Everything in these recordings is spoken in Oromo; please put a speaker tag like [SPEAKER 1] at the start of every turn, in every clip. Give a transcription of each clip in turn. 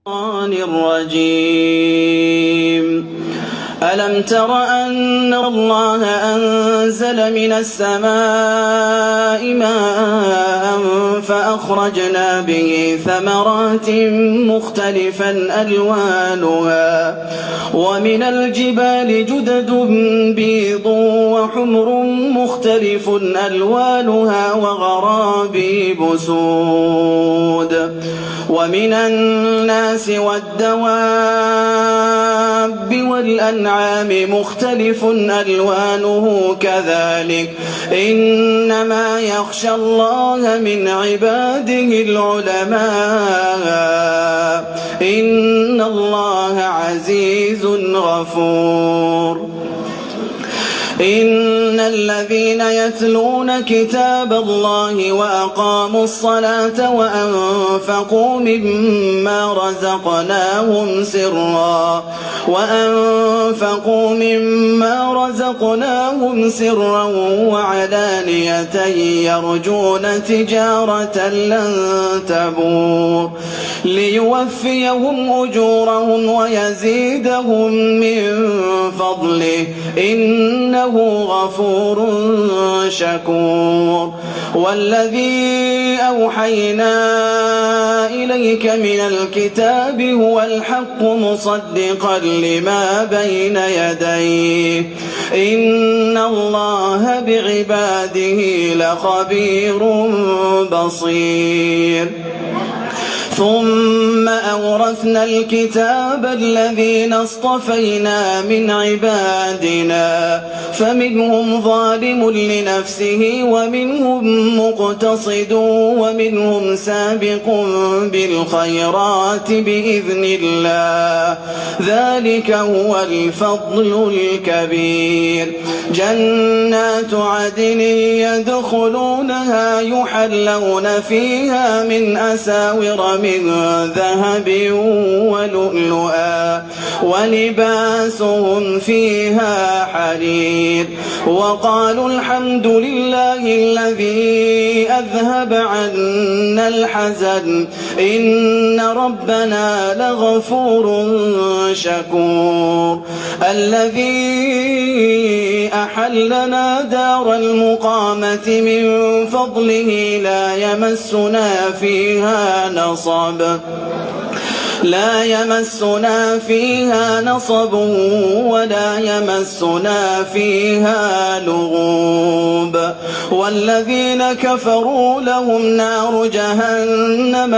[SPEAKER 1] الرجيم. ألم تر أن الله أنزل من السماء ماء فأخرجنا به ثمرات مختلفا ألوانها ومن الجبال جدد بيض وحمر مختلف ألوانها وغرابيب سود ومن الناس والدواب والأنعام مختلف ألوانه كذلك إنما يخشى الله من عباده العلماء إن الله عزيز غفور. إن الذين يتلون كتاب الله وأقاموا الصلاة وأنفقوا مما رزقناهم سرا وعلانية يرجون تجارة لن تبور ليوفيهم أجورهم ويزيدهم من فضله إنه غفور شكور. والذي أوحينا إليك من الكتاب هو الحق مصدقا لما بين يديه إن الله بعباده لخبير بصير. ثم أورثنا الكتاب الذين اصطفينا من عبادنا فمنهم ظالم لنفسه ومنهم مقتصد ومنهم سابق بالخيرات بإذن الله ذلك هو الفضل الكبير. جنات عدن يدخلونها يحلون فيها من أساور من ذهب ولؤلؤا ولباسهم فيها حرير. وقالوا الحمد لله الذي أذهب عنا الحزن إن ربنا لغفور شكور. الذي أحلنا دار المقامة من فضله لا يمسنا فيها نصب ولا يمسنا فيها لغوب. والذين كفروا لهم نار جهنم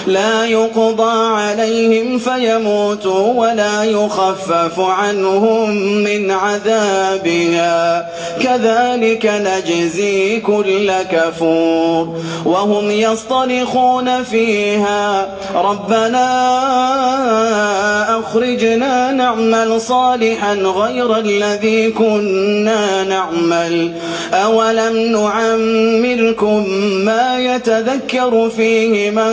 [SPEAKER 1] لا يقضى عليهم فيموتوا ولا يخفف عنهم من عذابها كذلك نجزي كل كفور. وهم يصطرخون فيها ربنا أخرجنا نعمل صالحا غير الذي كنا نعمل أولم نعمركم ما يتذكر فيه من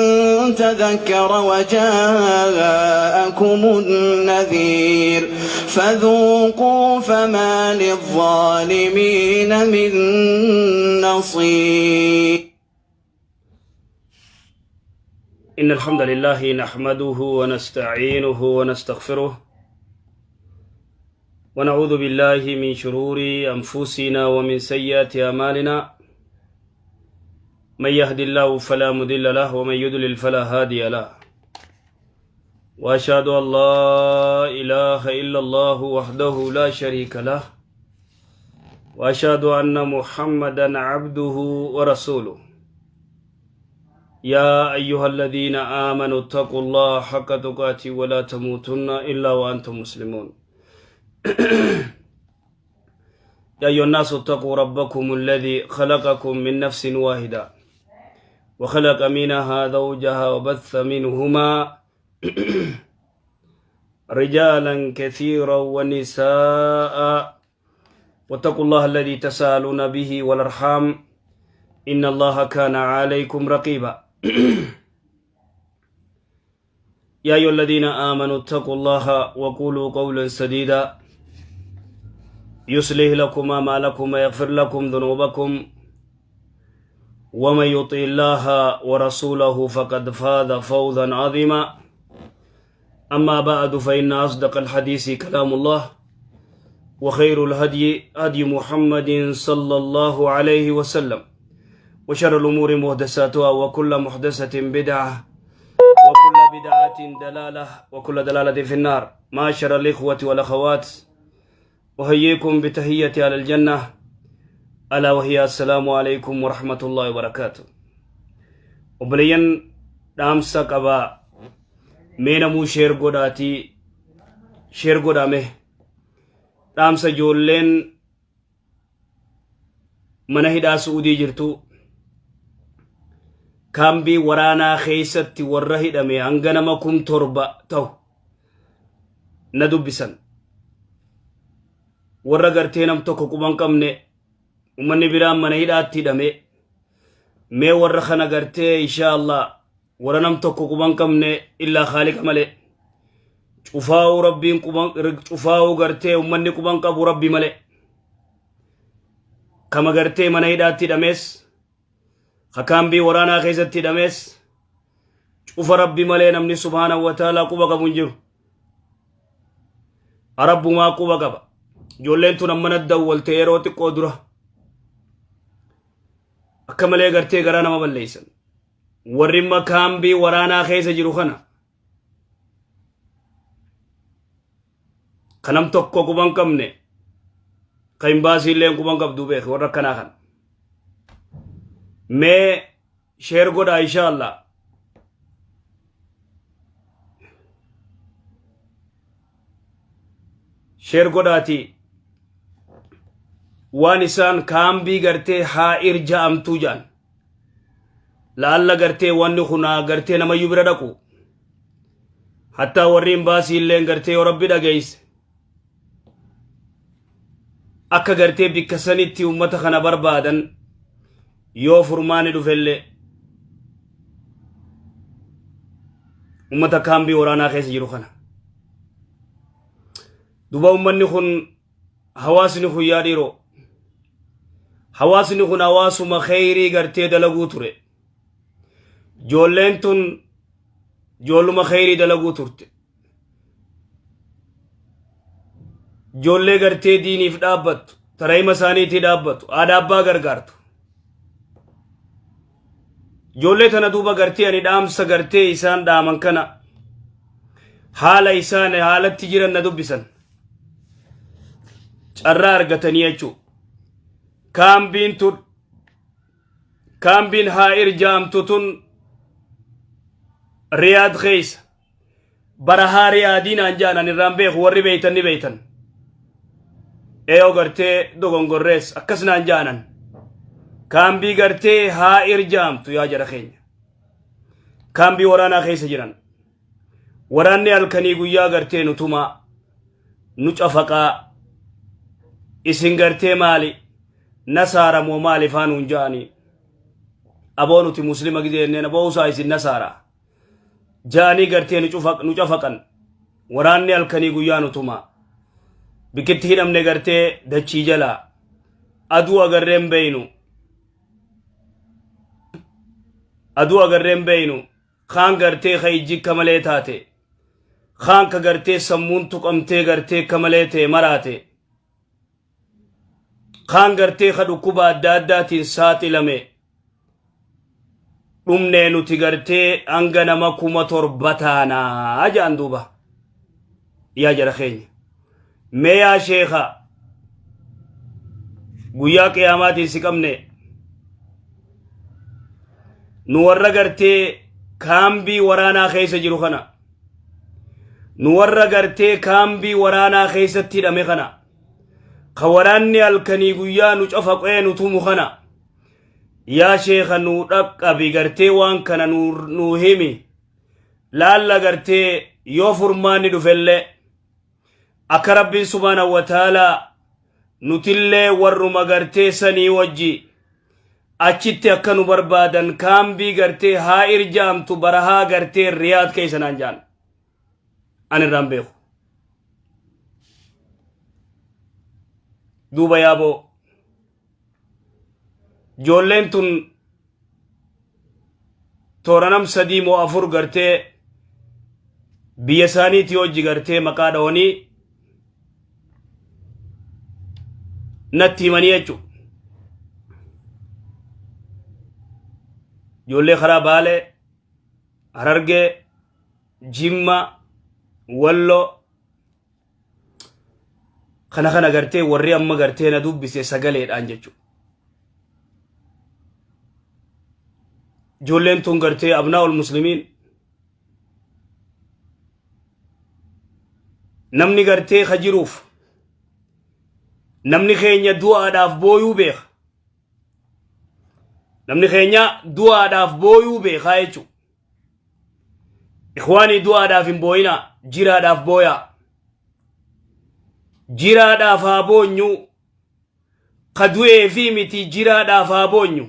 [SPEAKER 1] تذكر وجاءكم النذير فذوقوا فما للظالمين من نصير.
[SPEAKER 2] إن الحمد لله نحمده ونستعينه ونستغفره ونعوذ بالله من شرور أنفسنا ومن سيئات أعمالنا، من يهد الله فلا مضل له ومن يضلل فلا هادي له، وأشهد أن لا إله إلا الله وحده لا شريك له، وأشهد أن محمدا عبده ورسوله. يا أيها الذين آمنوا اتقوا الله حق تقاته ولا تموتن إلا وأنتم مسلمون. يا أيها الناس اتقوا ربكم الذي خلقكم من نفس واحدة وخلق منها زوجها وبث منهما رجالا كثيرا ونساء، واتقوا الله الذي تساءلون به والأرحام إن الله كان عليكم رقيبا. يا أيها الذين آمنوا اتقوا الله وقولوا قولا سديدا يصلح لكم أعمالكم ويغفر لكم ذنوبكم، ومن يطع الله ورسوله فقد فاز فوزا عظيما. أما بعد، فإن أصدق الحديث كلام الله، وخير الهدي هدي محمد صلى الله عليه وسلم، وشر الأمور محدثاتها، وكل محدثة بدعة، وكل بدعة دلالة، وكل دلالة في النار. معاشر الإخوة والأخوات، أحييكم بتحية أهل الجنة، ألا وهي السلام عليكم ورحمة الله وبركاته. Obboleeyyan, dhaamsa qabaa. Mee namuu share godhaatii, share godhame. Dhaamsa ijoolleen mana hidhaa Su'uudii jirtu, kaambii waraanaa keessatti warra hidhame, hanga nama 7,000 ta'u na dubbisan. Warra gartee nam tokko quban qabne, ummanni biraan mana hidhaatti hidhame. Mee warra kana gartee, insha Allah, warra nam tokko quban qabne illaa Khaaliqa malee, cufaa'uu Rabbiin quban cufaa'uu gartee ummanni quban qabu Rabbi malee, kama gartee mana hidhaatti hidhamees, kaambii waraanaa keessatti hidhamees, cufa Rabbi malee namni subhaanahu wa ta'aalaa quba qabu hin jiru. Rabbumaa quba qaba. Ijoolleen tun ammana dawwalte yeroo xiqqoo dura. Akka malee gartee garaa nama balleessan. Warri imma kaambii waraanaa keessa jiru kana, kanam tokko quban qabne, kan hin baasii illee quban qabdu beeke warra akkanaa kana. Mee share godhaa, insha Allah. Share godhaatii waan isaan kaambii gartee haa irja'amtuu jedhan. La'alla gartee wanni kun haa gartee namayyuu bira dhaqu. Hattaa warri hin baasii illeen gartee yoo Rabbi dhageesse, akka gartee bikka sanitti ummata kana barbaadan, yoo furmaani dhufellee, ummata kaambii waraanaa keessa jiru kana. Duba ummanni kun, hawaasni kun, yaa dhiiroo, hawaasni kun hawaasuma kheyrii gartee dalaguu ture. Ijoolleen tun ijoolluma kheyrii dalaguu turte. Ijoollee gartee diiniif dhaabbattu, tarayima isaaniitii dhaabbattu, aadaa abbaa gargaartu. Ijoollee tana duuba gartee ani dhaamsa gartee isaan dhaaman kana, haala isaan haalatti jiran na dubbisan. Carraa argatanii jechuu. Kaambiin tun, kaambiin haa irjaamtu tun, Riyaad keessa. Barahaa Riyaadii naan jaan, ani irraan beeku, warri beeytan ni beeytan. Eeyoo gartee dogongorrees akkas naan jaanan. Kaambii gartee haa irjaamtu, yaa jara keenya. Kaambii waraanaa keessa jiran. Waraanni halkanii guyyaa gartee nu tumaa, nu cafaqaa, isin gartee maali, nasaara moo maali faa nuun ja'anii. Aboo, nuti muslima gidee jenneen, aboo usaa, isin nasaara ja'anii gartee nu cafaqan. Waraanni halkanii guyyaa nu tumaa. Bikitti hidhamne gartee dachii jalaa. Aduu agarreen beeynu. Aduu agarreen beeynu. Kaan gartee ka ijji akka malee taate, kaan ka gartee sammuun tuqamtee gartee akka malee ta'e maraate, kaan gartee ka dhukkuba adda addaatiin saaxilame. Dhumnee nuti gartee hanga nama 7,000 taanaa jedhan. Duuba yaa jara keenya, mee yaa sheeka, guyyaa qiyaamaatiin si qabne, nu warra gartee kaambii waraanaa keessa jiru kana, nu warra gartee kaambii waraanaa keessatti hidhame kana, ka waraanni halkanii guyyaa nu cafaqee nu tumu kana, yaa sheeka, nu dhaqqabi, gartee waan kana nu himi. Laalla gartee yoo furmaanni dhufellee, akka Rabbiin subhaanahu wa ta'aalaa nutillee warruma gartee sanii wajji achitti akka nu barbaadan, kaambii gartee haa irjaamtu barahaa gartee Riyaad keessa naan jaan, ani irraan beeku. Duuba yaaboo, ijoolleen tun Toora nam sadii moo afur gartee biyya isaaniitii hojii gartee maqaa dhawanii natti himanii jechuudha. Ijoollee karaa Baalee, Harargee, Jimma, Walloo kana kana gartee warri amma gartee na dubbise sagaleedhaan jechuudha. Ijoolleen tun gartee abnaa ol muslimiin namni gartee ka jiruuf namni keenya du'aadhaaf booyuu beeka. Namni keenya du'aadhaaf booyuu beekaa jechuudha. Ikhwaanii du'aadhaaf hin booyinaa jiraadhaaf booyaa. Jiraadhaaf haa boonyu ka du'ee fi miti jiraadhaaf haa boonyu.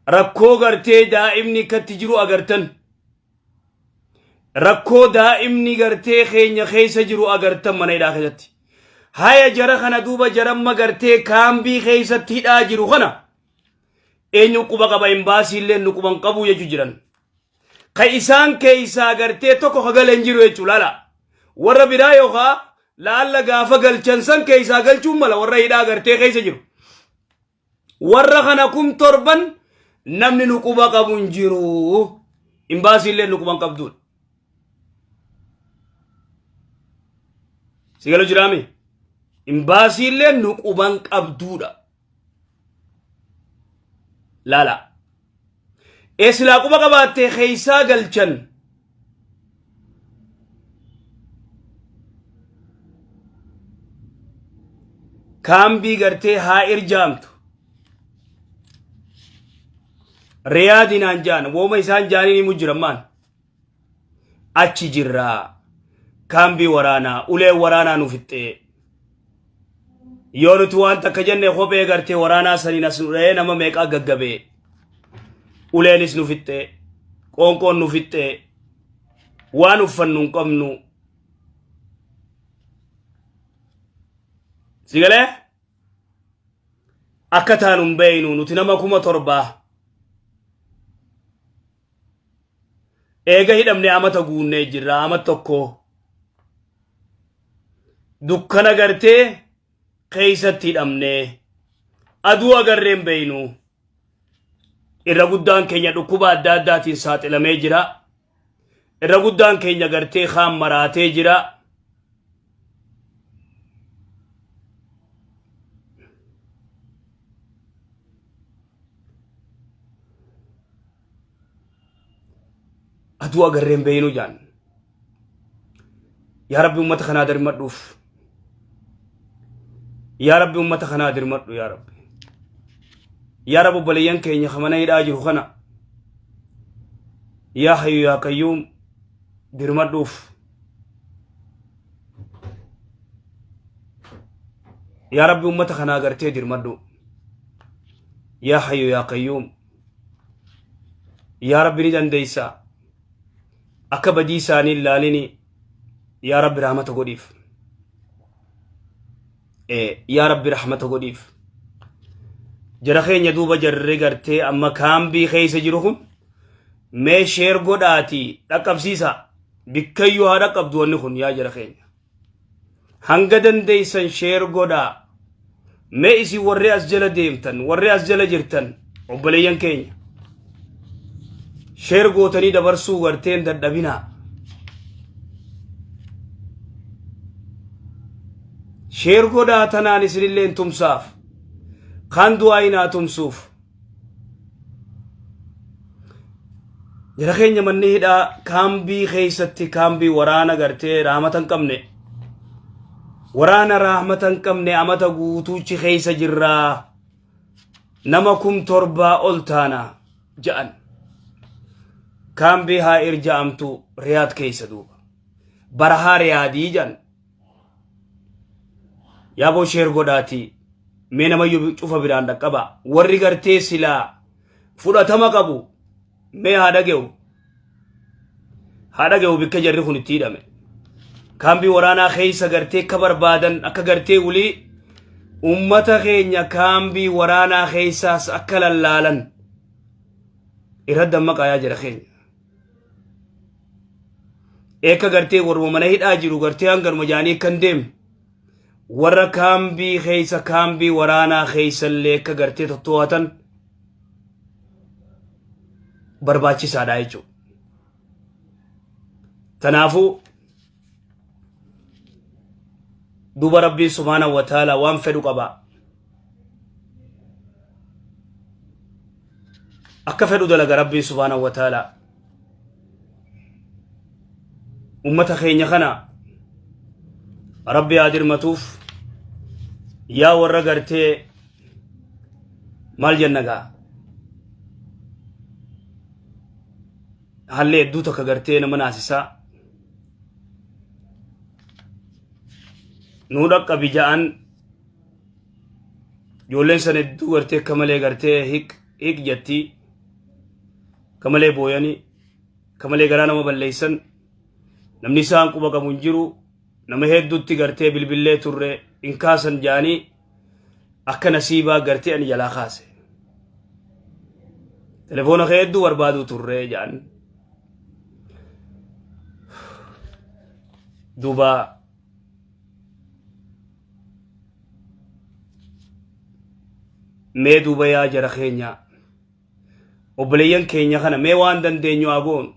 [SPEAKER 2] Rakkoo gartee daa'imni akkatti jiru agartan. Rakkoo daa'imni gartee keenya keessa jiru agartan mana hidhaa keessatti. Haya jara kana duuba jaramma gartee kaambii keessatti hidhaa jiru kana eenyu quba qaba imbaasii illee nu quban qabu jechuu jiran. Ka isaan keessaa gartee tokko ka gale hin jiru jechuu laala. Warra biraa yookaa laalla gaafa galchan san keessaa galchuun mala warra hidhaa gartee keessa jiru. Warra kana 7000 namni nu quba qabu hin jiru. Imbaasii illee nu quban qabduudha. Si galu jiraami? Imbaasii illee nu quban qabduudha. Laala. Ee silaa quba qabaattee keeysaa galchan. Kaambii gartee haa irjaamtu. Riyaadinaan jaan wooma isaan jaaniin himu jiran maan. Achi jirraa. Kaambii waraanaa uleen waraanaa nu fixxee. Yoo nuti waan takka jenne kophee gartee waraanaa saniin as nu dha'ee nama meeqaa gaggabee. Uleenis nu fixxee. Qoonqoon nu fixxee. Waan uffannu hin qabnu. Si galee? Akka taanu hin beeynu nuti nama 7000. Eega hidhamne amata guunnee jirra amata tokko. Dukkana gartee keessatti hidhamne aduu agarree hin beeynu. Irra guddaan keenya dhukkuba adda addaatiin saaxilamee jira. Irra guddaan keenya gartee kaan maraatee jira. Aduu agarree hin beeynu jaan. Yaa Rabbi uummata kanaa dirmadhuuf. Yaa Rabbi uummata kanaa dirmadhu yaa Rabbi. Yaa Rabbi obboleeyyan keenya ka mana hidhaa jiru kana. Yaa Hayyu yaa Qayyuum dirmadhuuf. Yaa Rabbi uummata kanaa gartee dirmadhu. Yaa Hayyu yaa Qayyuum. Yaa Rabbi ni dandeessaa. Akka badii isaanii hin laalini yaa Rabbi rahmata godhiif. Yaa Rabbi rahmata godhiif. Jara keenya duuba jarri gartee amma kaambii keessa jiru kun mee sheer godhaati dhaqqabsiisa. Bikkayyuu haa dhaqqabdu wanni kun yaa jara keenya. Hanga dandeessan sheer godhaa. Mee isin warri as jala deemtan, warri as jala jirtan, obboleeyyan keenya. Sheer gootanii dabarsuu garteen dadhabinaa. Sheer godhaa tanaan isinillee hin tumsaaf. Kaan du'aa hin haa tumsuuf. Jara keenya manni hidhaa kaambii keessatti kaambii waraana gartee raamata hin qabne. Waraana raamata hin qabne amata guutuuchi keessa jirraa. Nama 7000 ol taana ja'an. Kaambii haa irja'amtu Riyaad keessa duuba. Barahaa Riyaadii jedhan. Yaaboo sheer godhaatii mee namayyuu cufa biraan dhaqqaba. Warri gartee silaa fudhatama qabu mee haa dhage'u. Haa dhage'u bikka jarri kun itti hidhame. Kaambii waraanaa keessa gartee akka barbaadan akka gartee wulii ummata keenya kaambii waraanaa keessaas akka lallaalan. Irra dammaqaa yaa jara keenya. Eekka gartee warruma mana hidhaa jiru gartee hanganuma jaanii kan deemne warra kaambii keessa kaambii waraanaa keessallee akka gartee tottoo'atan barbaachisaadha jechuudha. Kanaafuu duuba Rabbiin subhaanahu wa ta'ala waan fedhu qaba. Akka fedhu dalaga Rabbiin subhaanahu wa ta'ala. Ummata keenya kana Rabbi haa dirmatuuf. Yaa warra gartee maal jenna gaa, haalli hedduu takka gartee nama naasisaa. Nuu dhaqqabi ja'an ijoolleen san hedduu gartee akka malee gartee hiq hiq jettii, akka malee booyanii, akka malee garaa nama balleessan. Namni isaan quba qabu hin jiru. Nama hedduutti gartee bilbillee turre, hin kaasan ja'anii. Akka nasiibaa gartee ani jalaa kaase. Telefoona kee hedduu barbaaduu turre ja'an. Duuba mee duuba yaa jara keenya, obboleeyyan keenya kana mee waan dandeenyu haa goonu.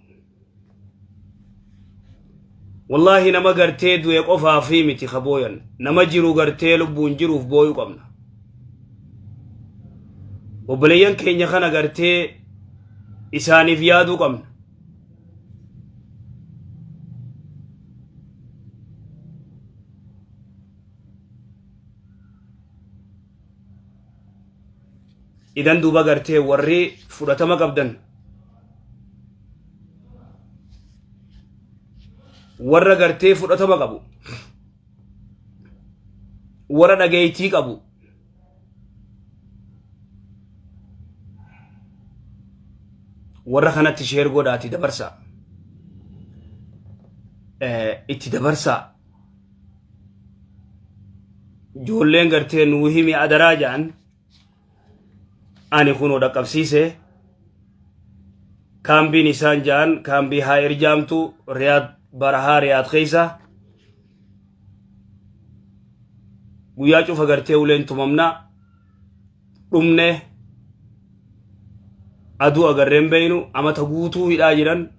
[SPEAKER 2] Wallaahi nama gartee du'e qofaafi miti ka booyan, nama jiru gartee lubbuun jiruuf booyuu qabna. Obboleeyyan keenya kana gartee isaaniif yaaduu qabna. Idan duuba gartee warri fudhatama qabdan, warra gartee fudhatama qabu, warra dhageeytii qabu, warra kanatti share godhaati dabarsaa, itti dabarsaa. Ijoolleen gartee nuu himi adaraa ja'an, ani kunoo dhaqqabsiise. Kaambiin isaan ja'an kaambii haa erjaamtu Riyaad barahaa Riyaad keessa guyyaa cufa gartee uleen tumamna, dhumne, aduu agarreen beeynu, amata guutuu hidhaa jiran.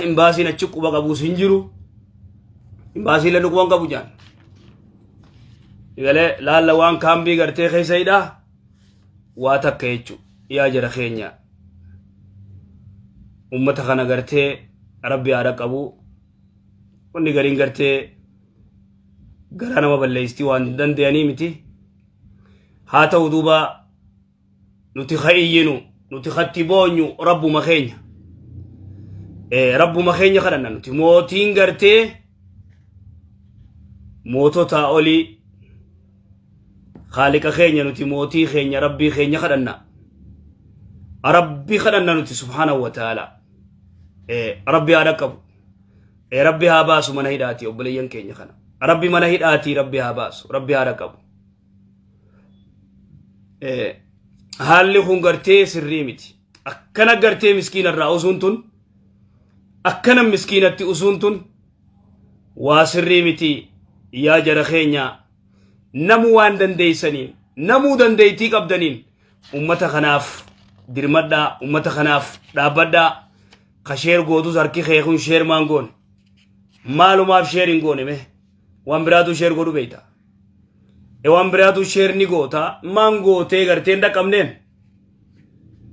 [SPEAKER 2] Imbaasiin achi quba qabuus hin jiru, imbaasiin illee quba hin qabu jaan. Galee laalla waan kaambii gartee keessa hidhaa waa takka jechu. Yaa jara keenya, ummata kana gartee Rabbi haadha qabu. Wanni gariin gartee garaa nama balleessitii waan danda'anii miti. Haa ta'u duuba nuti ka iyyinu, nuti katti boonyu Rabbuma keenya. Rabbuma keenya kadhanna nuti, mootiin gartee moototaa olii Khaaliqa keenya. Nuti mootii keenya Rabbii keenya kadhanna, Rabbi kadhanna nuti subhaanahu wa ta'ala. Rabbi haa dhaqqabu, Rabbi haa baasu mana hidhaatii obboleeyyan keenya kana. Rabbi mana hidhaatii Rabbi haa baasu, Rabbi haa dhaqqabu. Haalli kun gartee sirrii miti. Akkana gartee miskiina irraa usuun tun, akkana miskiinatti usuun tun waa sirrii miti. Yaa jara keenya, namuu waan dandeessaniin, namuu dandeettii qabdaniin ummata kanaaf dirmadhaa, ummata kanaaf dhaabbadhaa. Ka share gootus harki kee kun share maan goone? Maalumaaf share hin goone? Mee waan biraatu share godhu beeyta. E waan biraatu share ni goota, maan gootee gartee hin dhaqqabneen?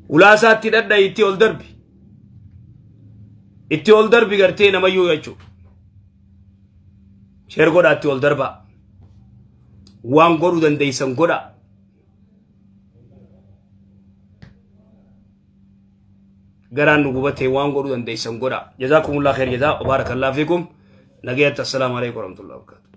[SPEAKER 2] Ulaasaatti dhadha, itti ol darbi, itti ol darbi gartee namayyuu jechuudha. Share godhaa, itti ol darbaa, waan godhuu dandeessan godhaa. Garaan nu gubatee waan godhuu dandeessan godhaa. Jazaakumullah khair jazaa, barakallahu fiikum. Nagayatti, assalaamu alaikum warahmatullahi wabarakatuh.